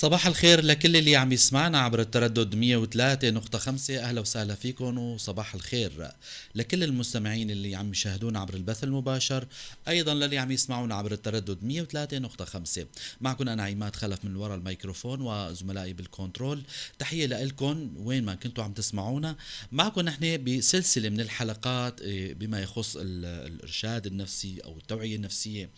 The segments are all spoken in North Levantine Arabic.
صباح الخير لكل اللي عم يسمعنا عبر التردد 103.5. أهلا وسهلا فيكم، وصباح الخير لكل المستمعين اللي عم يشاهدونا عبر البث المباشر، أيضا للي عم يسمعونا عبر التردد 103.5. معكم أنا عماد خلف من وراء الميكروفون وزملائي بالكنترول. تحية لكم وين ما كنتوا عم تسمعونا. معكم نحن بسلسلة من الحلقات بما يخص الإرشاد النفسي أو التوعية النفسية،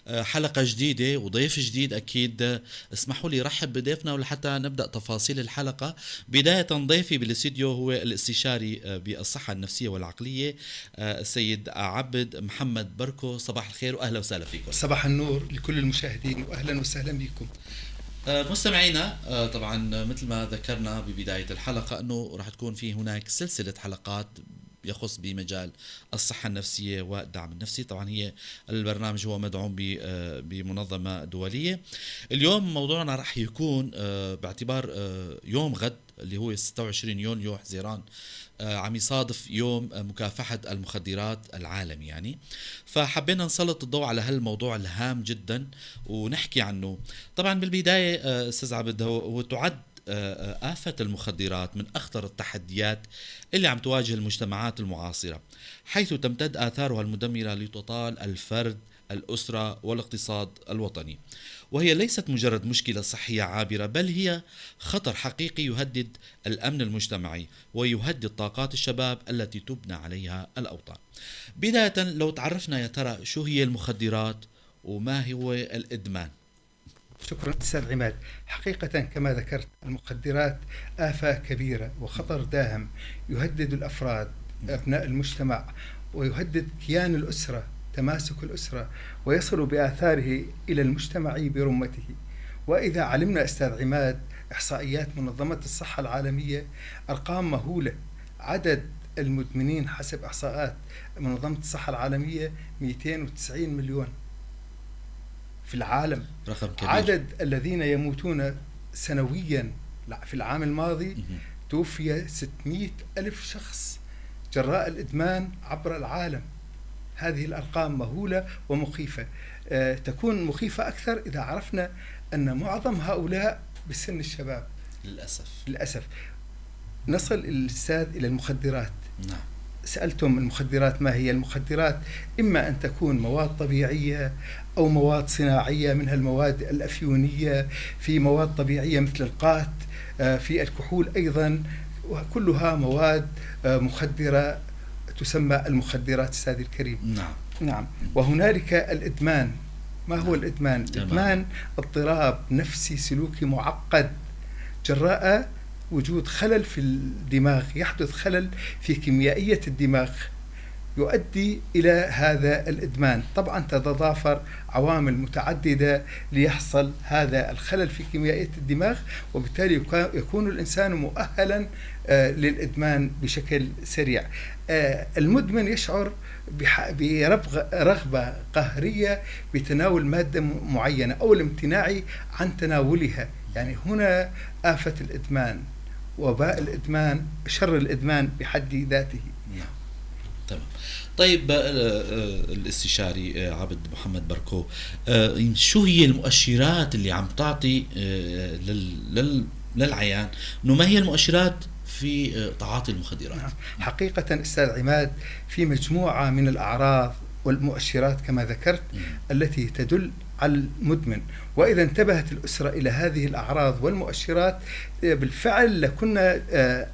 حلقة جديدة وضيف جديد. أكيد اسمحوا لي رحب بضيفنا ولحتى نبدأ تفاصيل الحلقة. بداية ضيفي بالاستديو هو الاستشاري بالصحة النفسية والعقلية السيد عبد محمد بركو. صباح الخير وأهلا وسهلا فيكم. صباح النور لكل المشاهدين وأهلا وسهلا بكم. مستمعينا، طبعا مثل ما ذكرنا ببداية الحلقة أنه راح تكون في هناك سلسلة حلقات يخص بمجال الصحة النفسية والدعم النفسي. طبعا هي البرنامج هو مدعوم بمنظمة دولية. اليوم موضوعنا راح يكون باعتبار يوم غد اللي هو 26 يوليو حزيران عم يصادف يوم مكافحة المخدرات العالمي، يعني فحبينا نسلط الضوء على هالموضوع الهام جدا ونحكي عنه. طبعا بالبداية أستاذ عبد، هو تعد آفة المخدرات من أخطر التحديات اللي عم تواجه المجتمعات المعاصرة، حيث تمتد آثارها المدمرة لتطال الفرد، الأسرة والاقتصاد الوطني. وهي ليست مجرد مشكلة صحية عابرة، بل هي خطر حقيقي يهدد الأمن المجتمعي ويهدد طاقات الشباب التي تبنى عليها الأوطان. بداية لو تعرفنا يا ترى شو هي المخدرات وما هو الإدمان؟ شكرا أستاذ عماد. حقيقة كما ذكرت، المخدرات آفة كبيرة وخطر داهم يهدد الأفراد أبناء المجتمع، ويهدد كيان الأسرة، تماسك الأسرة، ويصل بآثاره إلى المجتمع برمته. وإذا علمنا أستاذ عماد إحصائيات منظمة الصحة العالمية، أرقام مهولة. عدد المدمنين حسب إحصاءات منظمة الصحة العالمية 290 مليون في العالم، رقم كبير. عدد الذين يموتون سنويا في العام الماضي توفي 600 ألف شخص جراء الإدمان عبر العالم. هذه الأرقام مهولة ومخيفة. تكون مخيفة أكثر إذا عرفنا أن معظم هؤلاء بسن الشباب. للأسف. نصل الأستاذ إلى المخدرات. نعم. سألتم المخدرات ما هي؟ المخدرات إما أن تكون مواد طبيعية أو مواد صناعية، منها المواد الأفيونية، في مواد طبيعية مثل القات، في الكحول أيضا، وكلها مواد مخدرة تسمى المخدرات أستاذ الكريم. نعم. نعم. وهنالك الإدمان. ما هو الإدمان؟ تمام. الإدمان اضطراب نفسي سلوكي معقد جراء وجود خلل في الدماغ، يحدث خلل في كيميائية الدماغ يؤدي إلى هذا الإدمان. طبعا تتضافر عوامل متعددة ليحصل هذا الخلل في كيميائية الدماغ، وبالتالي يكون الإنسان مؤهلا للإدمان بشكل سريع. المدمن يشعر برغبة قهرية بتناول مادة معينة أو الامتناع عن تناولها. يعني هنا آفة الإدمان، وباء الإدمان، شر الإدمان بحد ذاته. نعم. تمام. طيب الاستشاري عبد محمد بركو، شو هي المؤشرات اللي عم تعطي للعيان انه ما هي المؤشرات في تعاطي المخدرات؟ نعم. حقيقة أستاذ عماد، في مجموعة من الأعراض والمؤشرات كما ذكرت التي تدل على المدمن، وإذا انتبهت الأسرة إلى هذه الأعراض والمؤشرات بالفعل لكنا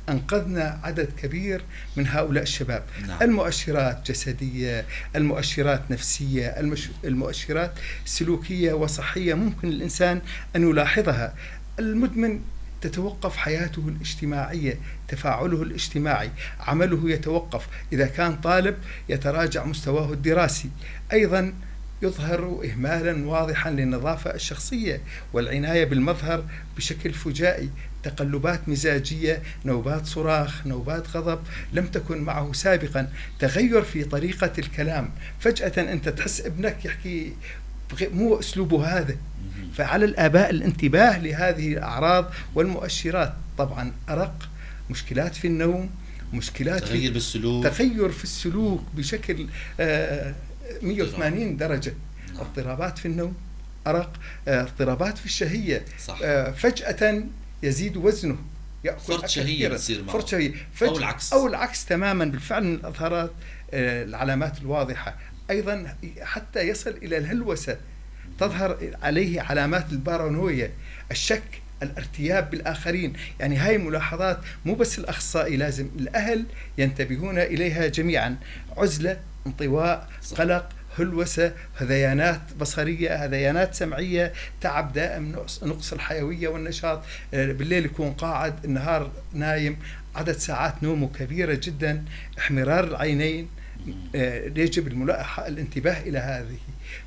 أنقذنا عدد كبير من هؤلاء الشباب. نعم. المؤشرات جسدية، المؤشرات نفسية، المؤشرات سلوكية وصحية ممكن الإنسان أن يلاحظها. المدمن تتوقف حياته الاجتماعية، تفاعله الاجتماعي، عمله يتوقف، إذا كان طالب يتراجع مستواه الدراسي، أيضا يظهر إهمالا واضحا للنظافة الشخصية والعناية بالمظهر بشكل فجائي، تقلبات مزاجية، نوبات صراخ، نوبات غضب لم تكن معه سابقا، تغير في طريقة الكلام، فجأة أنت تحس ابنك يحكي مو أسلوبه هذا. فعلى الآباء الانتباه لهذه الأعراض والمؤشرات. طبعا أرق، مشكلات في النوم، مشكلات في تغير بالسلوك، تغير في السلوك بشكل 180 درجة. نعم. اضطرابات في النوم، أرق، اضطرابات في الشهية. صح. فجأة يزيد وزنه، يأكل فرط شهية بتصير معه. فرط شهية. أو العكس. أو العكس تماما. بالفعل أظهرت العلامات الواضحة. أيضا حتى يصل إلى الهلوسة، تظهر عليه علامات البارانويا، الشك، الارتياب بالآخرين. يعني هاي ملاحظات مو بس الأخصائي، لازم الأهل ينتبهون إليها جميعا. عزلة، انطواء، صح. قلق، هلوسة، هذيانات بصرية، هذيانات سمعية، تعب دائم، نقص الحيوية والنشاط، بالليل يكون قاعد، النهار نايم، عدد ساعات نومه كبيرة جدا، احمرار العينين. يجب الانتباه إلى هذه،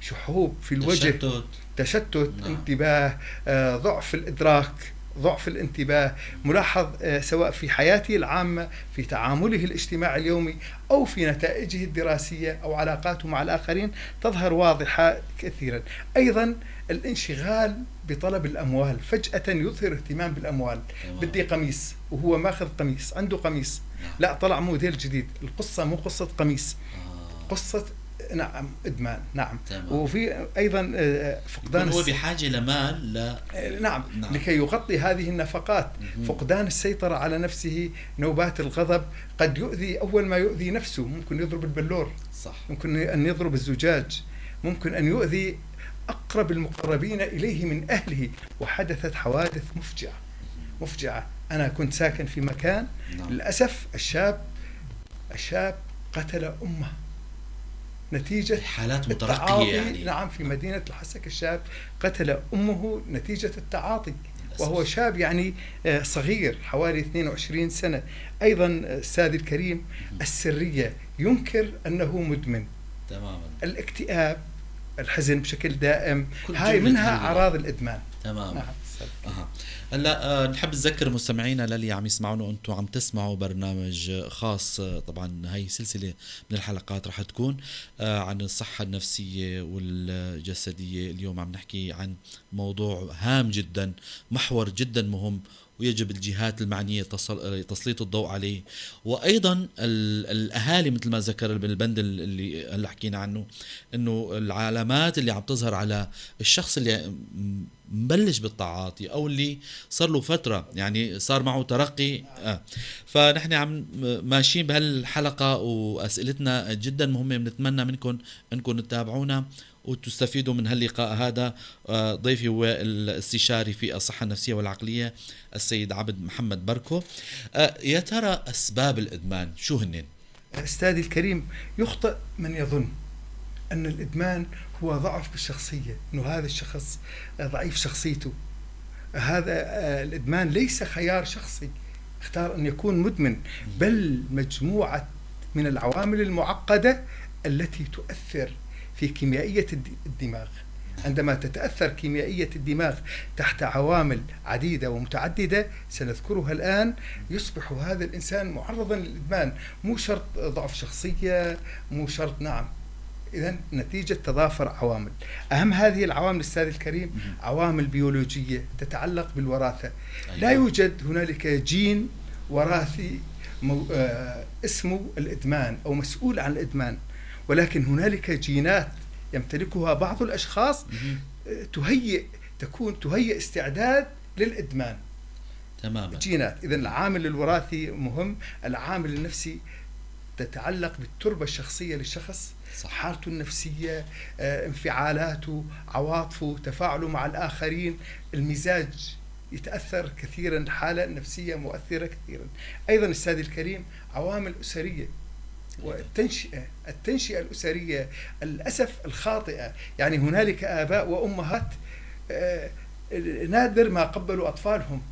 شحوب في الوجه، تشتت، نعم. انتباه، ضعف الإدراك، ضعف الانتباه، ملاحظ سواء في حياته العامة، في تعامله الاجتماعي اليومي، أو في نتائجه الدراسية أو علاقاته مع الآخرين، تظهر واضحة كثيرا. أيضا الانشغال بطلب الأموال، فجأة يظهر اهتمام بالأموال. بدي قميص وهو ماخذ قميص، عنده قميص، لا طلع موديل جديد. القصة مو قصة قميص، قصة نعم إدمان. نعم. وفي أيضا، فقدان يكون هو بحاجة لمال نعم، لكي يغطي هذه النفقات. فقدان السيطرة على نفسه، نوبات الغضب، قد يؤذي، أول ما يؤذي نفسه ممكن يضرب البلور، ممكن أن يضرب الزجاج، ممكن أن يؤذي أقرب المقربين إليه من أهله. وحدثت حوادث مفجعة. أنا كنت ساكن في مكان، للأسف الشاب قتل أمه نتيجة حالات مترقية التعاطي. يعني. نعم، في مدينة الحسكة الشاب قتل أمه نتيجة التعاطي، للأسف. وهو شاب صغير حوالي 22 سنة. أيضا السادي الكريم، السرية، ينكر أنه مدمن. الاكتئاب، الحزن بشكل دائم، كل هاي جملة منها هذه. أعراض الإدمان. نعم. هلا، نحب نذكر مستمعينا للي عم يسمعونا، انتم عم تسمعوا برنامج خاص، طبعا هي سلسلة من الحلقات رح تكون عن الصحة النفسية والجسدية. اليوم عم نحكي عن موضوع هام جدا، محور جدا مهم، ويجب الجهات المعنية تسليط الضوء عليه، وأيضا الأهالي مثل ما ذكر بالبند اللي هلا حكينا عنه، إنه العلامات اللي عم تظهر على الشخص اللي مبلش بالتعاطي أو اللي صار له فترة صار معه ترقي. فنحن عم ماشيين بهالحلقة وأسئلتنا جدا مهمة، بنتمنى منكم إنكم تتابعونا وتستفيدوا من هاللقاء هذا. ضيفي هو الاستشاري في الصحة النفسية والعقلية السيد عبد محمد بركو. يا ترى أسباب الإدمان شو هنن؟ أستاذي الكريم، يخطئ من يظن أن الإدمان هو ضعف بالشخصية، أنه هذا الشخص ضعيف شخصيته. هذا الإدمان ليس خيار شخصي، اختار أن يكون مدمن، بل مجموعة من العوامل المعقدة التي تؤثر في كيميائية الدماغ. عندما تتأثر كيميائية الدماغ تحت عوامل عديدة ومتعددة سنذكرها الآن، يصبح هذا الإنسان معرضا للإدمان. مو شرط ضعف شخصية، مو شرط، نعم. إذن نتيجة تضافر عوامل. أهم هذه العوامل أستاذ الكريم عوامل بيولوجية تتعلق بالوراثة. لا يوجد هنالك جين وراثي اسمه الإدمان أو مسؤول عن الإدمان، ولكن هنالك جينات يمتلكها بعض الأشخاص تهيئ استعداد للإدمان. جينات. إذن العامل الوراثي مهم. العامل النفسي تتعلق بالتربة الشخصية للشخص، حالته النفسية، انفعالاته، عواطفه، تفاعله مع الآخرين، المزاج يتأثر كثيرا، الحالة النفسية مؤثرة كثيرا. أيضا السادة الكريم عوامل أسرية والتنشئة، التنشئة الأسرية للأسف الخاطئة. هنالك آباء وأمهات نادر ما قبلوا أطفالهم،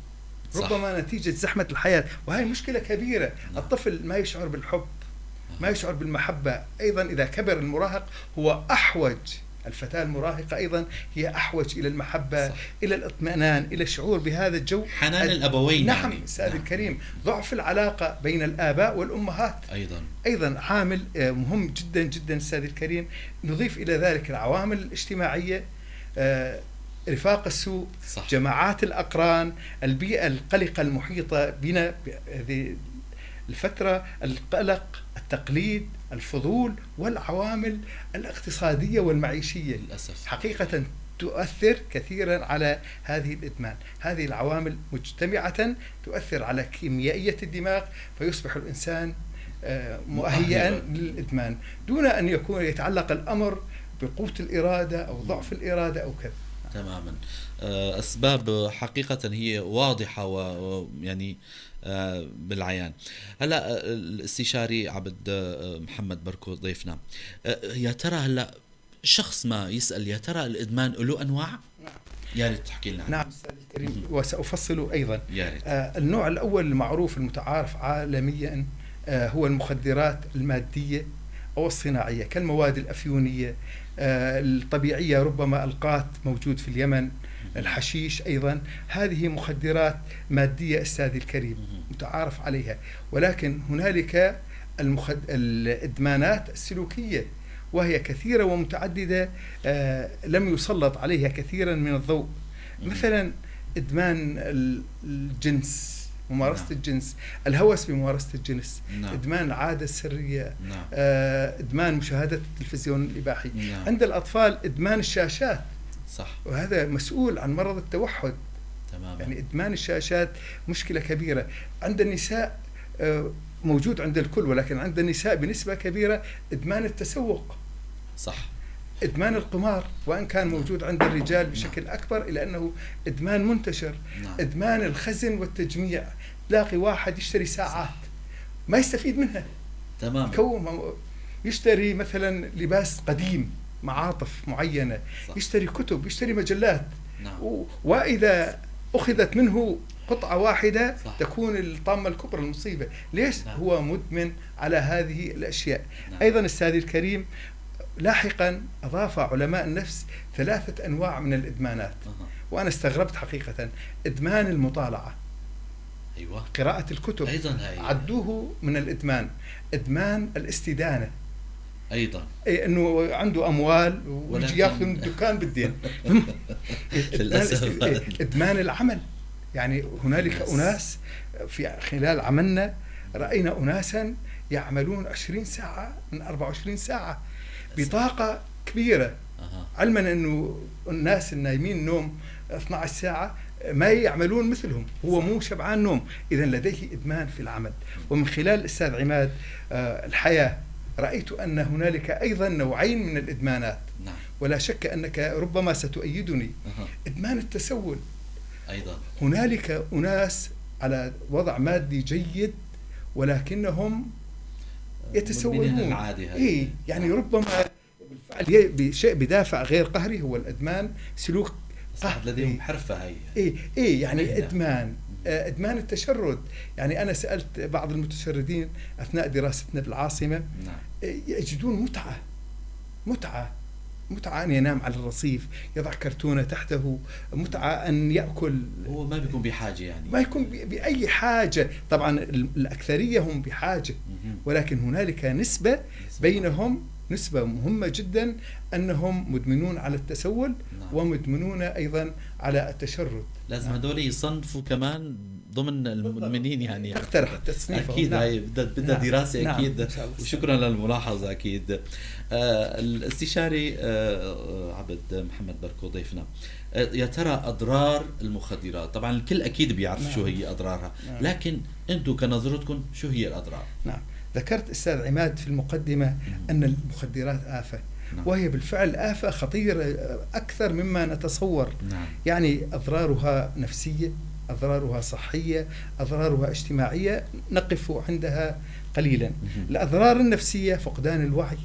ربما نتيجة زحمة الحياة، وهي مشكلة كبيرة. الطفل ما يشعر بالحب، ما يشعر بالمحبة. أيضا إذا كبر المراهق هو أحوج، الفتاة المراهقة أيضا هي أحوج إلى المحبة، إلى الاطمئنان، إلى الشعور بهذا الجو. حنان الأبوين. نعم، أستاذ الكريم، ضعف العلاقة بين الآباء والأمهات أيضا عامل مهم جدا جدا أستاذ الكريم. نضيف إلى ذلك العوامل الاجتماعية، رفاق السوء، جماعات الأقران، البيئة القلقة المحيطة بنا بهذه الفترة، القلق، التقليد، الفضول، والعوامل الاقتصادية والمعيشية. للأسف. حقيقة تؤثر كثيرا على هذه الإدمان. هذه العوامل مجتمعة تؤثر على كيميائية الدماغ، فيصبح الإنسان مؤهيا للإدمان دون أن يكون يتعلق الأمر بقوة الإرادة أو ضعف الإرادة أو كذا. تماما. أسباب حقيقة هي واضحة ويعني بالعيان. هلا الاستشاري عبد محمد بركو ضيفنا، يا ترى هلا شخص ما يسأل يا ترى الإدمان له أنواع؟ نعم. يا ريت تحكي لنا عنه. نعم أستاذ الكريم، وسأفصل أيضا. يا ريت. النوع الأول المعروف المتعارف عالميا هو المخدرات المادية أو الصناعية، كالمواد الأفيونية الطبيعية، ربما القات موجود في اليمن، الحشيش أيضا، هذه مخدرات مادية أستاذي الكريم متعارف عليها. ولكن هنالك الإدمانات السلوكية، وهي كثيرة ومتعددة، لم يسلط عليها كثيرا من الضوء. مثلا إدمان الجنس، ممارسة الجنس، الهوس بممارسة الجنس، إدمان العادة السرية، إدمان مشاهدة التلفزيون الإباحي، عند الأطفال إدمان الشاشات. وهذا مسؤول عن مرض التوحد. يعني إدمان الشاشات مشكلة كبيرة. عند النساء موجود عند الكل، ولكن عند النساء بنسبة كبيرة إدمان التسوق. إدمان القمار، وإن كان موجود عند الرجال بشكل أكبر، إلا أنه إدمان منتشر. إدمان الخزن والتجميع، تلاقي واحد يشتري ساعات ما يستفيد منها. يشتري مثلا لباس قديم، معاطف معينة، يشتري كتب، يشتري مجلات. وإذا أخذت منه قطعة واحدة تكون الطامة الكبرى، المصيبة. ليش؟ هو مدمن على هذه الأشياء. أيضا أستاذي الكريم، لاحقا أضاف علماء النفس 3 أنواع من الإدمانات. وأنا استغربت حقيقة. إدمان المطالعة، قراءة الكتب، أيضا هاي. عدوه من الإدمان. إدمان الاستدانة أيضا، أي أنه عنده أموال ويجي يأخذ من الدكان بالدين. للأسف. إدمان العمل، يعني هنالك أناس في خلال عملنا رأينا أناسا يعملون 20 ساعة من 24 ساعة بطاقة كبيرة. علما أنه الناس النايمين نوم 12 ساعة ما يعملون مثلهم، هو مو شبعان نوم، إذن لديه إدمان في العمل. ومن خلال الأستاذ عماد الحياة رأيت أن هنالك أيضا نوعين من الإدمانات. ولا شك أنك ربما ستؤيدني. إدمان التسول أيضا. هنالك أناس على وضع مادي جيد ولكنهم يتسولون. مدمنين العادة هذه. إيه، يعني ربما بالفعل بشيء بدافع غير قهري، هو الإدمان سلوك قهري. لديهم حرفة هي. إيه، يعني إدمان التشرد. يعني أنا سألت بعض المتشردين أثناء دراستنا بالعاصمة، يجدون متعة، متعة، متعة أن ينام على الرصيف، يضع كرتونة تحته، متعة أن يأكل. هو ما بيكون بحاجة يعني. ما يكون بأي حاجة. طبعا الأكثرية هم بحاجة، ولكن هنالك نسبة بينهم، نسبة مهمة جدا، أنهم مدمنون على التسول ومدمنون أيضا على التشرد. لازم هذول يصنفوا كمان ضمن المدمنين يعني. اقترح تصنيفهم. أكيد، هاي بدها دراسة أكيد. إن شاء الله. وشكرا للملاحظة أكيد. الاستشاري عبد محمد بركو ضيفنا، يا ترى أضرار المخدرات، طبعا الكل أكيد بيعرف شو هي أضرارها، لكن أنتم كنظرتكم شو هي الأضرار؟ نعم، ذكرت أستاذ عماد في المقدمة أن المخدرات آفة، وهي بالفعل آفة خطيرة أكثر مما نتصور. يعني أضرارها نفسية، أضرارها صحية، أضرارها اجتماعية، نقف عندها قليلا. الأضرار النفسية فقدان الوعي،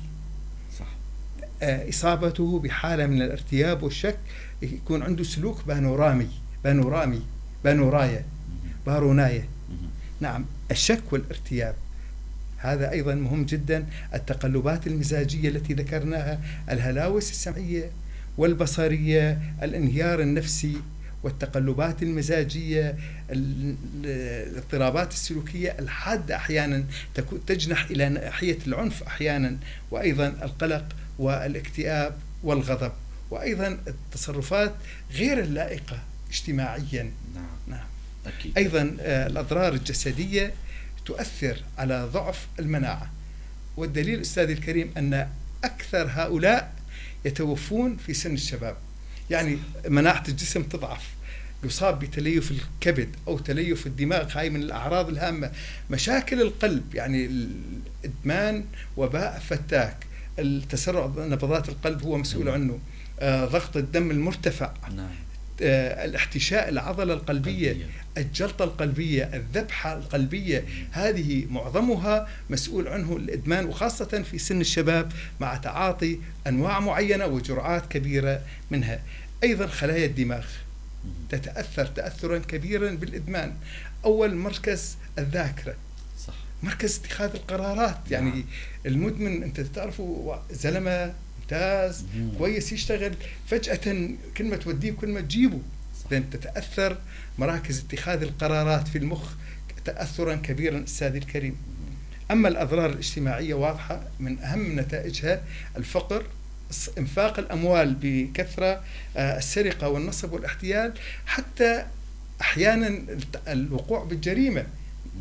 إصابته بحالة من الارتياب والشك، يكون عنده سلوك بانورامي، بانورامي، بانورايا، بارونايا. نعم، الشك والارتياب هذا أيضا مهم جدا. التقلبات المزاجية التي ذكرناها، الهلاوس السمعية والبصرية، الانهيار النفسي والتقلبات المزاجية، الاضطرابات السلوكية الحادة أحيانا تجنح إلى ناحية العنف أحيانا، وأيضا القلق والاكتئاب والغضب، وأيضا التصرفات غير اللائقة اجتماعيا. أيضا الأضرار الجسدية تؤثر على ضعف المناعة، والدليل أستاذي الكريم أن أكثر هؤلاء يتوفون في سن الشباب. يعني مناعة الجسم تضعف، يصاب بتليف الكبد أو تليف الدماغ، هاي من الأعراض الهامة. مشاكل القلب، يعني الإدمان وباء فتاك، التسرع نبضات القلب هو مسؤول عنه، ضغط الدم المرتفع، الاحتشاء العضلة القلبية، الجلطة القلبية، الذبحة القلبية، هذه معظمها مسؤول عنه الإدمان، وخاصة في سن الشباب مع تعاطي أنواع معينة وجرعات كبيرة منها. أيضا خلايا الدماغ تتأثر تأثرا كبيرا بالإدمان. أول مركز الذاكرة، صح. مركز اتخاذ القرارات، يعني المدمن أنت تعرفه زلمة ممتاز كويس يشتغل، فجأة كلمة توديه وكلمة تجيبه، لأن تتأثر مراكز اتخاذ القرارات في المخ تأثرا كبيرا أستاذي الكريم. أما الأضرار الاجتماعية واضحة، من أهم نتائجها الفقر، إنفاق الأموال بكثرة، السرقة والنصب والاحتيال، حتى أحيانا الوقوع بالجريمة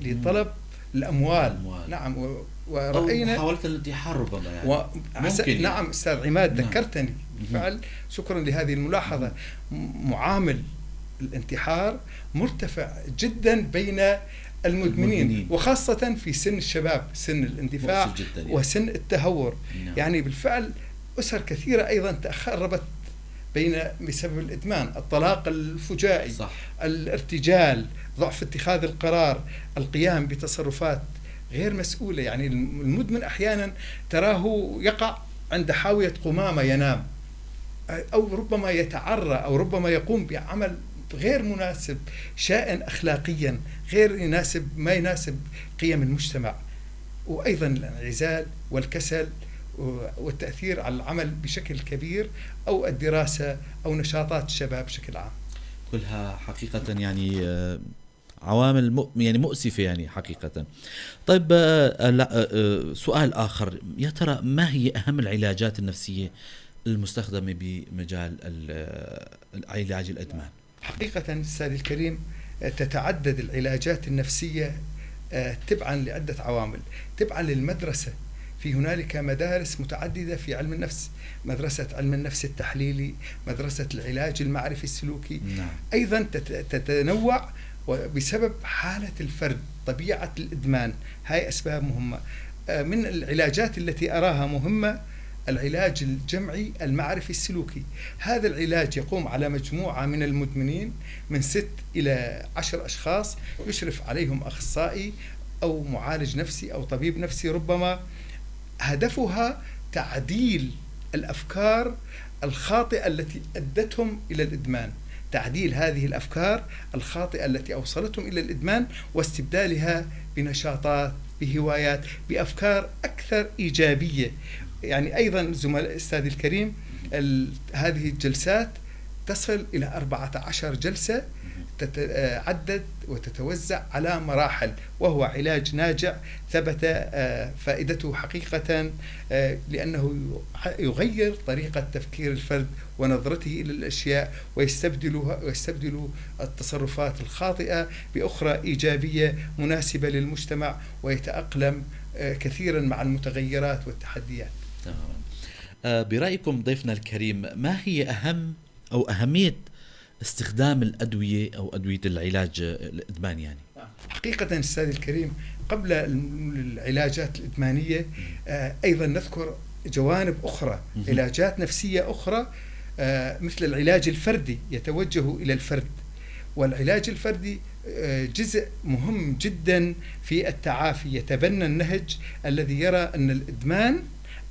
لطلب الأموال. نعم، ورأينا محاولة الانتحار ربما يعني. ممكن. نعم أستاذ عماد، ذكرتني بالفعل، شكرا لهذه الملاحظة. معامل الانتحار مرتفع جدا بين المدمنين، وخاصة في سن الشباب، سن الاندفاع يعني. وسن التهور. يعني بالفعل أسر كثيرة أيضا تخربت بين بسبب الإدمان، الطلاق الفجائي، صح. الارتجال، ضعف اتخاذ القرار، القيام بتصرفات غير مسؤولة. يعني المدمن أحيانا تراه يقع عند حاوية قمامة ينام، أو ربما يتعرى، أو ربما يقوم بعمل غير مناسب، شائن أخلاقيا، غير يناسب ما يناسب قيم المجتمع. وأيضا الانعزال والكسل والتأثير على العمل بشكل كبير، أو الدراسة، أو نشاطات الشباب بشكل عام. كلها حقيقة يعني عوامل يعني مؤسفة يعني حقيقة. طيب سؤال آخر، يا ترى ما هي أهم العلاجات النفسية المستخدمة بمجال علاج الإدمان؟ حقيقة أستاذي الكريم تتعدد العلاجات النفسية تبعا لعدة عوامل، تبعا للمدرسة. في هنالك مدارس متعددة في علم النفس، مدرسة علم النفس التحليلي، مدرسة العلاج المعرفي السلوكي. نعم. أيضا تتنوع بسبب حالة الفرد، طبيعة الإدمان، هاي أسباب مهمة. من العلاجات التي أراها مهمة العلاج الجمعي المعرفي السلوكي. هذا العلاج يقوم على مجموعة من المدمنين من 6 إلى 10 أشخاص، يشرف عليهم أخصائي أو معالج نفسي أو طبيب نفسي ربما. هدفها تعديل الأفكار الخاطئة التي أدتهم إلى الإدمان، تعديل هذه الأفكار الخاطئة التي أوصلتهم إلى الإدمان واستبدالها بنشاطات، بهوايات، بأفكار أكثر إيجابية. يعني أيضا زملاء أستاذي الكريم، هذه الجلسات تصل إلى 14 جلسة تتعدد وتتوزع على مراحل، وهو علاج ناجع ثبت فائدته حقيقة، لأنه يغير طريقة تفكير الفرد ونظرته إلى الأشياء، ويستبدل التصرفات الخاطئة بأخرى إيجابية مناسبة للمجتمع، ويتأقلم كثيرا مع المتغيرات والتحديات. تماما. برأيكم ضيفنا الكريم، ما هي أهم أو أهمية استخدام الأدوية أو أدوية العلاج الإدمان يعني؟ حقيقة أستاذ الكريم، قبل العلاجات الإدمانية أيضا نذكر جوانب أخرى، علاجات نفسية أخرى، مثل العلاج الفردي يتوجه إلى الفرد. والعلاج الفردي جزء مهم جدا في التعافي، يتبنى النهج الذي يرى أن الإدمان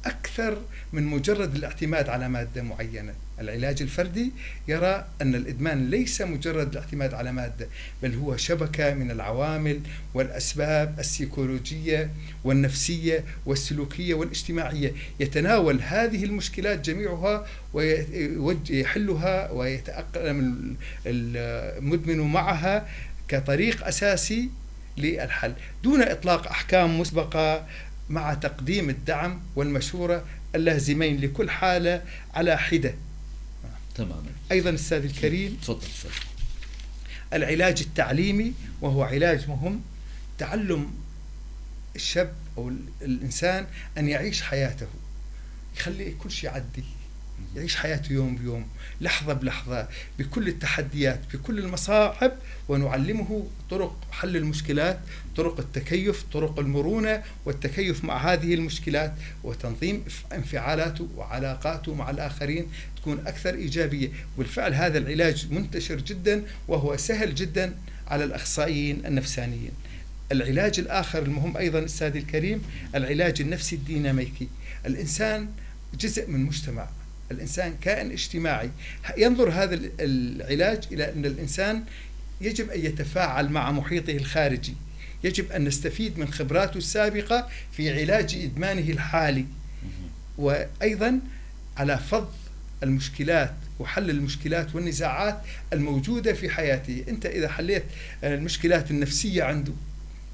أكثر من مجرد الاعتماد على مادة معينة. العلاج الفردي يرى أن الإدمان ليس مجرد الاعتماد على مادة، بل هو شبكة من العوامل والأسباب السيكولوجية والنفسية والسلوكية والاجتماعية، يتناول هذه المشكلات جميعها ويحلها ويتأقلم المدمن معها كطريق أساسي للحل، دون إطلاق أحكام مسبقة، مع تقديم الدعم والمشورة اللازمين لكل حالة على حدة. تماما. أيضا أستاذ الكريم، تفضل. العلاج التعليمي، وهو علاج مهم، تعلم الشاب أو الإنسان أن يعيش حياته، يخلي كل شيء يعدي، يعيش حياته يوم بيوم، لحظة بلحظة، بكل التحديات، بكل المصاعب، ونعلمه طرق حل المشكلات، طرق التكيف، طرق المرونة والتكيف مع هذه المشكلات، وتنظيم انفعالاته وعلاقاته مع الآخرين تكون أكثر إيجابية. والفعل هذا العلاج منتشر جدا وهو سهل جدا على الأخصائيين النفسانيين. العلاج الآخر المهم أيضا أستاذي الكريم، العلاج النفسي الديناميكي. الإنسان جزء من مجتمع، الإنسان كائن اجتماعي. ينظر هذا العلاج إلى أن الإنسان يجب أن يتفاعل مع محيطه الخارجي، يجب أن نستفيد من خبراته السابقة في علاج إدمانه الحالي، وأيضا على فض المشكلات وحل المشكلات والنزاعات الموجودة في حياته. أنت إذا حليت المشكلات النفسية عنده،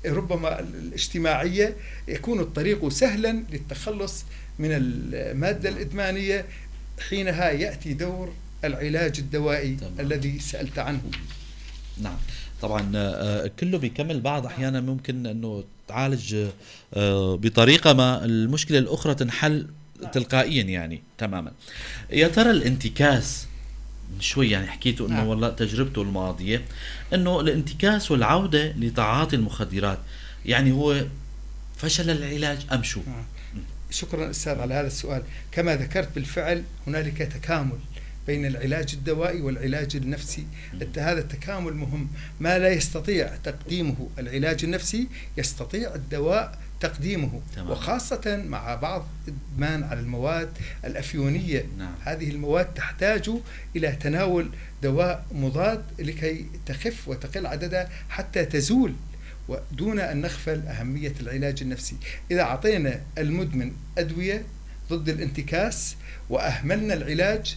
ربما الاجتماعية، يكون الطريق سهلا للتخلص من المادة الإدمانية. حينها يأتي دور العلاج الدوائي الذي سألت عنه. نعم طبعا، كله بيكمل بعض. أحيانا ممكن أنه تعالج بطريقة ما المشكلة الأخرى تنحل تلقائيا يعني تماما. يا ترى الانتكاس شوي يعني حكيتوا انه والله تجربته الماضية انه الانتكاس والعودة لتعاطي المخدرات، يعني هو فشل العلاج ام شو؟ شكرا استاذ على هذا السؤال. كما ذكرت بالفعل هنالك تكامل بين العلاج الدوائي والعلاج النفسي. هذا التكامل مهم. ما لا يستطيع تقديمه العلاج النفسي يستطيع الدواء تقديمه. وخاصة مع بعض إدمان على المواد الأفيونية. هذه المواد تحتاج إلى تناول دواء مضاد لكي تخف وتقل عددها حتى تزول، ودون أن نغفل أهمية العلاج النفسي. إذا أعطينا المدمن أدوية ضد الانتكاس وأهملنا العلاج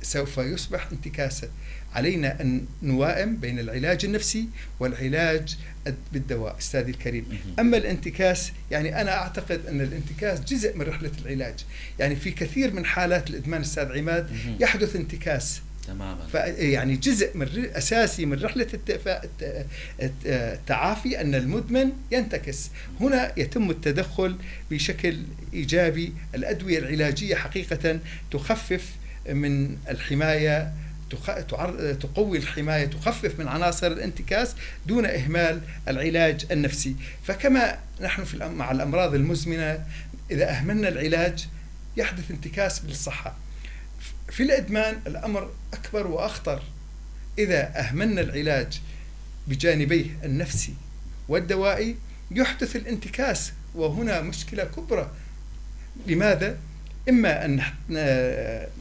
سوف يصبح انتكاسة. علينا أن نوائم بين العلاج النفسي والعلاج بالدواء أستاذي الكريم. أما الانتكاس، يعني أنا أعتقد أن الانتكاس جزء من رحلة العلاج. يعني في كثير من حالات الإدمان أستاذ عماد يحدث انتكاس. تماما. يعني جزء من أساسي من رحلة التعافي أن المدمن ينتكس. هنا يتم التدخل بشكل إيجابي. الأدوية العلاجية حقيقة تخفف من الحماية، تقوي الحماية، تخفف من عناصر الانتكاس دون إهمال العلاج النفسي. فكما نحن في مع الأمراض المزمنة إذا أهملنا العلاج يحدث انتكاس بالصحة. في الإدمان الأمر أكبر وأخطر. إذا أهملنا العلاج بجانبيه النفسي والدوائي يحدث الانتكاس، وهنا مشكلة كبرى. لماذا؟ إما أن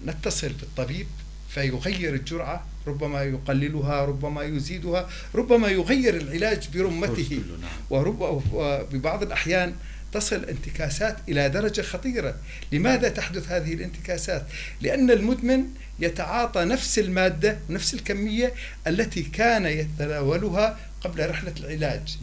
نتصل بالطبيب فيغير الجرعة، ربما يقللها، ربما يزيدها، ربما يغير العلاج برمته، وببعض الأحيان تصل انتكاسات إلى درجة خطيرة. لماذا تحدث هذه الانتكاسات؟ لأن المدمن يتعاطى نفس المادة، نفس الكمية التي كان يتناولها قبل رحلة العلاج.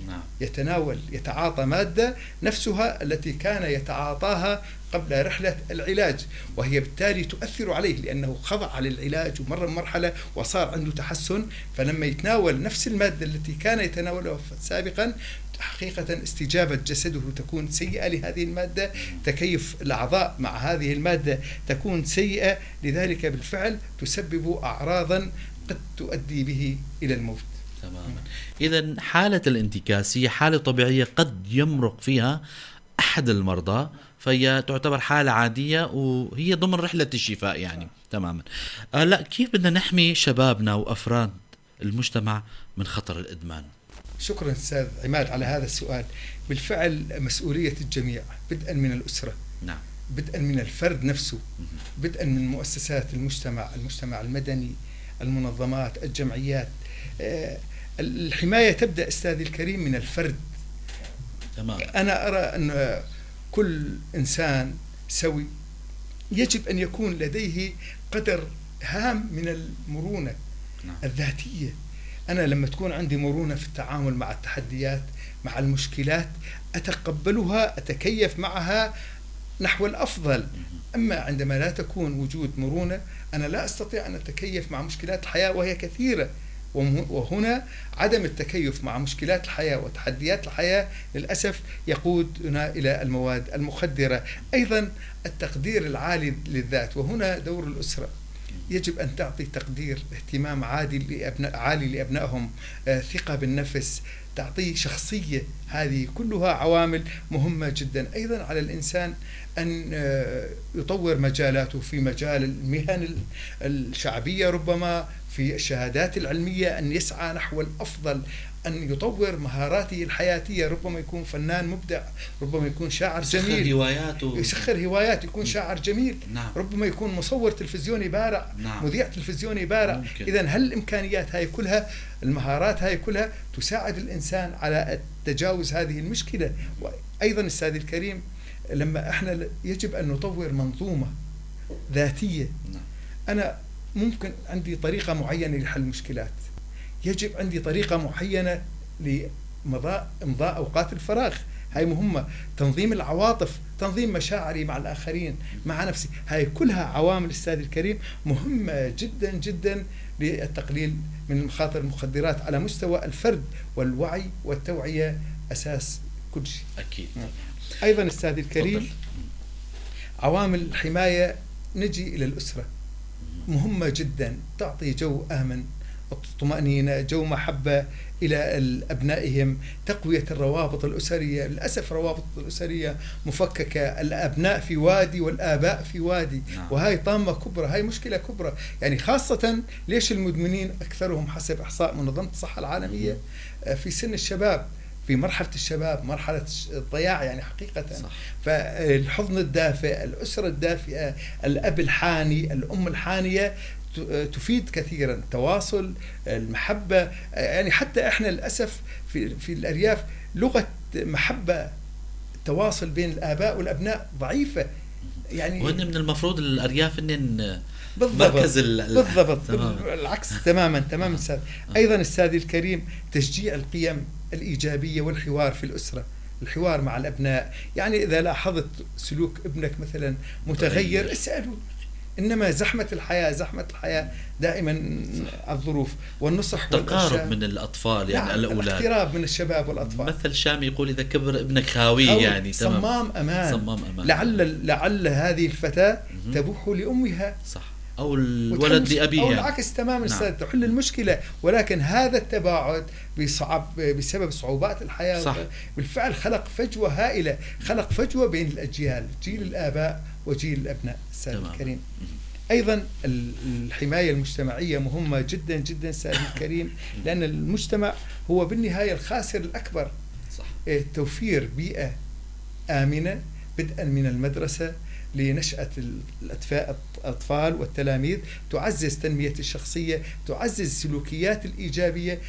يتعاطى مادة نفسها التي كان يتعاطاها قبل رحلة العلاج، وهي بالتالي تؤثر عليه لأنه خضع للعلاج ومر مرحلة وصار عنده تحسن. فلما يتناول نفس المادة التي كان يتناولها سابقا، حقيقة استجابة جسده تكون سيئة لهذه المادة، تكيف الأعضاء مع هذه المادة تكون سيئة، لذلك بالفعل تسبب أعراضا قد تؤدي به إلى الموت. تماما. إذا حالة الانتكاس هي حالة طبيعية قد يمرق فيها أحد المرضى، فهي تعتبر حالة عادية وهي ضمن رحلة الشفاء يعني. تماما. لا، كيف بدنا نحمي شبابنا وأفراد المجتمع من خطر الإدمان؟ شكرا أستاذ عماد على هذا السؤال. بالفعل مسؤولية الجميع، بدءا من الأسرة، نعم، بدءا من الفرد نفسه، بدءا من مؤسسات المجتمع، المجتمع المدني، المنظمات، الجمعيات. الحماية تبدأ أستاذي الكريم من الفرد. تمام. أنا أرى أن كل إنسان سوي يجب أن يكون لديه قدر هام من المرونة، نعم، الذاتية. أنا لما تكون عندي مرونة في التعامل مع التحديات، مع المشكلات، أتقبلها، أتكيف معها نحو الأفضل. أما عندما لا تكون وجود مرونة، أنا لا أستطيع أن أتكيف مع مشكلات الحياة وهي كثيرة. وهنا عدم التكيف مع مشكلات الحياة وتحديات الحياة للأسف يقودنا إلى المواد المخدرة. أيضا التقدير العالي للذات، وهنا دور الأسرة، يجب أن تعطي تقدير، اهتمام عالي لأبنائهم، ثقة بالنفس، تعطيه شخصية. هذه كلها عوامل مهمة جدا. أيضا على الإنسان أن يطور مجالاته في مجال المهن الشعبية، ربما في الشهادات العلمية، أن يسعى نحو الأفضل، أن يطور مهاراته الحياتية، ربما يكون فنان مبدع، ربما يكون شاعر جميل، يسخر هواياته، يكون شاعر جميل، نعم. ربما يكون مصور تلفزيوني بارع، نعم. مذيع تلفزيوني بارع. إذن هل الإمكانيات هاي كلها، المهارات هاي كلها تساعد الإنسان على تجاوز هذه المشكلة. وأيضا السيد الكريم، لما إحنا يجب أن نطور منظومة ذاتية. نعم. أنا ممكن عندي طريقة معينة لحل المشكلات، يجب عندي طريقة معينة لإمضاء أوقات الفراغ، هاي مهمة. تنظيم العواطف، تنظيم مشاعري مع الآخرين، مع نفسي، هاي كلها عوامل السيد الكريم مهمة جدا جدا للتقليل من مخاطر المخدرات على مستوى الفرد. والوعي والتوعية أساس كل شيء. أكيد. أيضا السيد الكريم، تفضل. عوامل الحماية، نجي إلى الأسرة، مهمة جدا، تعطي جو آمن، طمأنينة، جو محبة إلى أبنائهم، تقوية الروابط الأسرية. للأسف روابط الأسرية مفككة، الأبناء في وادي والآباء في وادي. نعم. وهاي طامة كبرى، هاي مشكلة كبرى. خاصة ليش المدمنين أكثرهم حسب إحصاء منظمة الصحة العالمية في سن الشباب، في مرحلة الشباب، مرحلة الضياع حقيقة. صح. فالحضن الدافئ، الأسرة الدافئة، الأب الحاني، الأم الحانية تفيد كثيرا. التواصل، المحبة، حتى إحنا للأسف في الأرياف لغة محبة التواصل بين الآباء والأبناء ضعيفة. وهن من المفروض الأرياف إنن مركز بالضبط. العكس تماما، تماما أستاذ. أيضا أستاذي الكريم، تشجيع القيم الإيجابية والحوار في الأسرة، الحوار مع الأبناء. إذا لاحظت سلوك ابنك مثلا متغير، اسأله. إنما زحمة الحياة دائما الظروف والنصح التقارب والأشياء. من الأطفال، نعم، الأولاد. الاقتراب من الشباب والأطفال. مثل شامي يقول إذا كبر ابنك خاوي، خاوي. تمام. صمام أمان. صمام أمان. لعل هذه الفتاة تبوح لأمها. أو الولد لأبيه. أو العكس تماما، أستاذ، تحل المشكلة. ولكن هذا التباعد بسبب صعوبات الحياة. بالفعل خلق فجوة هائلة، خلق فجوة بين الأجيال، جيل الآباء وجيل الأبناء. أستاذ الكريم. أيضا الحماية المجتمعية مهمة جدا جدا أستاذ الكريم، لأن المجتمع هو بالنهاية الخاسر الأكبر. توفير بيئة آمنة بدءا من المدرسة لنشأة الأطفال والتلاميذ، تعزز تنمية الشخصية، تعزز السلوكيات الإيجابية،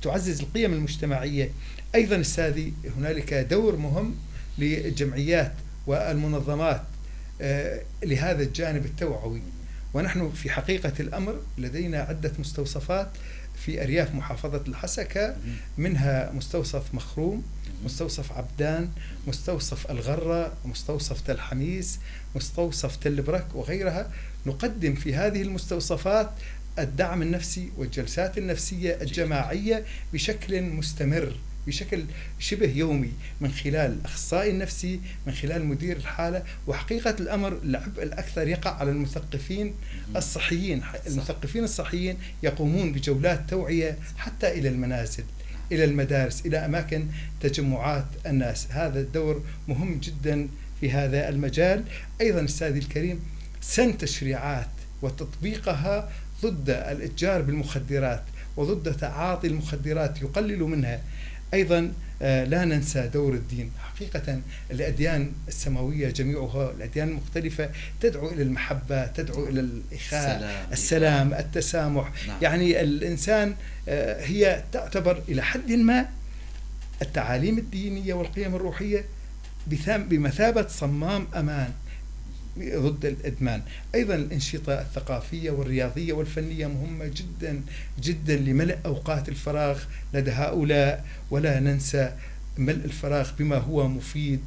تعزز القيم المجتمعية. أيضا أستاذي هنالك دور مهم للجمعيات والمنظمات لهذا الجانب التوعوي. ونحن في حقيقة الأمر لدينا عدة مستوصفات في أرياف محافظة الحسكة، منها مستوصف مخروم، مستوصف عبدان، مستوصف الغرة، مستوصف تل حميس، مستوصف تل برك وغيرها. نقدم في هذه المستوصفات الدعم النفسي والجلسات النفسية الجماعية بشكل مستمر، بشكل شبه يومي، من خلال الأخصائي النفسي، من خلال مدير الحالة. وحقيقة الأمر العبء الأكثر يقع على المثقفين الصحيين. المثقفين الصحيين يقومون بجولات توعية حتى إلى المنازل، إلى المدارس، إلى أماكن تجمعات الناس. هذا الدور مهم جدا في هذا المجال. أيضا أستاذي الكريم، سن تشريعات وتطبيقها ضد الإتجار بالمخدرات وضد تعاطي المخدرات يقلل منها. أيضا لا ننسى دور الدين. حقيقة الأديان السماوية جميعها، الأديان المختلفة، تدعو إلى المحبة، تدعو إلى الإخاء، السلام، التسامح. الإنسان هي تعتبر إلى حد ما التعاليم الدينية والقيم الروحية بمثابة صمام أمان ضد الإدمان. أيضا الأنشطة الثقافية والرياضية والفنية مهمة جدا جدا لملء أوقات الفراغ لدى هؤلاء، ولا ننسى ملء الفراغ بما هو مفيد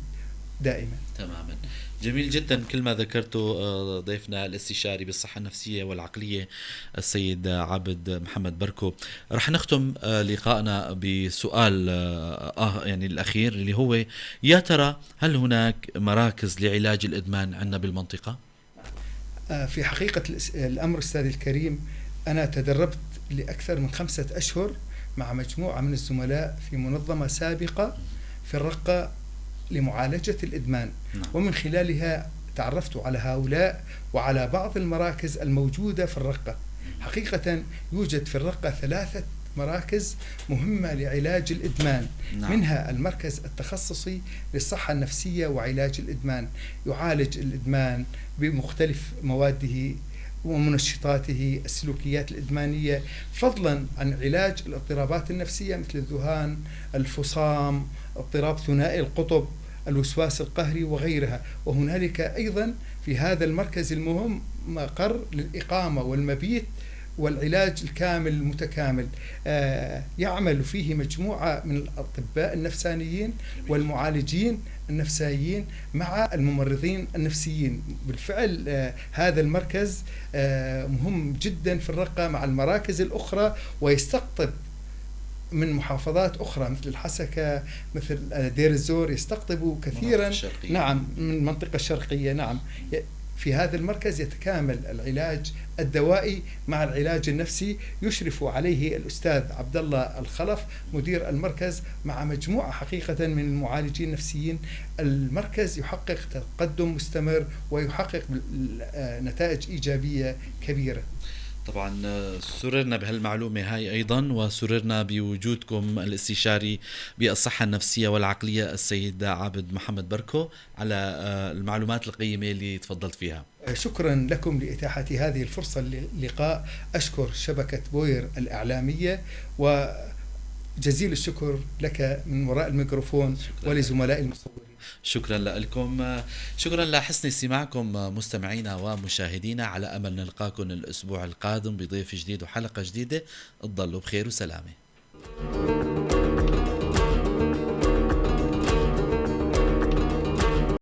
دائما. تماما. جميل جدا كل ما ذكرته ضيفنا الاستشاري بالصحة النفسية والعقلية السيد عابد محمد بركو. رح نختم لقائنا بسؤال يعني الأخير اللي هو يا ترى هل هناك مراكز لعلاج الإدمان عندنا بالمنطقة؟ في حقيقة الأمر أستاذ الكريم، أنا تدربت لأكثر من 5 أشهر مع مجموعة من الزملاء في منظمة سابقة في الرقة لمعالجة الإدمان. ومن خلالها تعرفت على هؤلاء وعلى بعض المراكز الموجودة في الرقة. حقيقة يوجد في الرقة 3 مراكز مهمة لعلاج الإدمان. منها المركز التخصصي للصحة النفسية وعلاج الإدمان، يعالج الإدمان بمختلف مواده ومنشطاته، السلوكيات الإدمانية، فضلا عن علاج الاضطرابات النفسية مثل الذهان، الفصام، اضطراب ثنائي القطب، الوسواس القهري وغيرها. وهنالك أيضا في هذا المركز المهم مقر للإقامة والمبيت والعلاج الكامل المتكامل، يعمل فيه مجموعة من الأطباء النفسانيين والمعالجين النفسيين مع الممرضين النفسيين. بالفعل هذا المركز مهم جدا في الرقة مع المراكز الأخرى، ويستقطب من محافظات أخرى مثل الحسكة، مثل دير الزور، يستقطب كثيرا. نعم، من المنطقة الشرقية. نعم، في هذا المركز يتكامل العلاج الدوائي مع العلاج النفسي، يشرف عليه الأستاذ عبد الله الخلف مدير المركز مع مجموعة حقيقة من المعالجين النفسيين. المركز يحقق تقدم مستمر ويحقق نتائج إيجابية كبيرة. طبعا سررنا بهالمعلومة هاي أيضا، وسررنا بوجودكم الاستشاري بالصحة النفسية والعقلية السيد عابد محمد بركو على المعلومات القيمة اللي تفضلت فيها. شكرا لكم لإتاحة هذه الفرصة للقاء. أشكر شبكة بوير الإعلامية، وجزيل الشكر لك من وراء الميكروفون ولزملاء المصورين. شكرا لكم، شكرا لحسن استماعكم مستمعينا ومشاهدينا، على أمل نلقاكم الأسبوع القادم بضيف جديد وحلقة جديدة. تضلوا بخير وسلامة.